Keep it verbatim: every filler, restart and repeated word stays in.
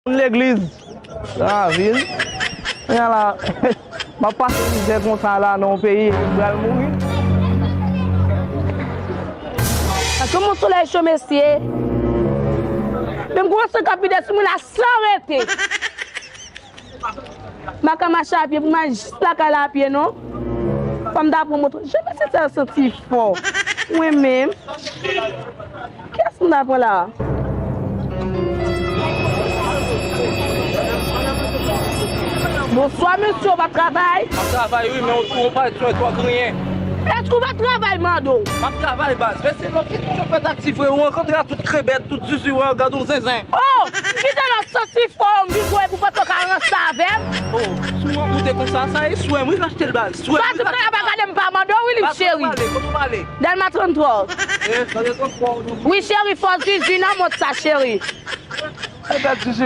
Moun legliz. Sa vin. Kounye a la, m ap pase mizè konsa la nan yon peyi, m pral mouri. Paske mon solèy cho, mesye. Menm gwo san k ap vide sou mwen la san rete. M pa ka mache a pye pou m al jis lakay la a pye, non. Fò m ta pran moto. Jan mesye sa yo santi fò. Mwen menm. Kiyès m ta pran la a? Bonswa, mesye, w pa travay? M ap travay, wi, men ou tou, ou pa jwenn twò griyen. Èske w pa travay, mande w? M ap travay, baz. Men se lòt ki toujou fè taktivre, ou rankontre a tout krebèt, tout zuzu, wè, gade yon zenzen. Oh! Kite nan santi fò, m vin voye pou pòt ou ka ranse avè m. Oh, si w rankontre konsa, sa e swè m, wi, m achte l, baz. Swè m, wi, m achte l. Baz, ou pa gade m pa mande w, wi, li, cheri. Kote w pale? Dèlma tranntwa. Eh, sa se tranntwa, ou di. Wi, cheri, fò zuzu nan mont sa, cheri. Se bèt zuzu,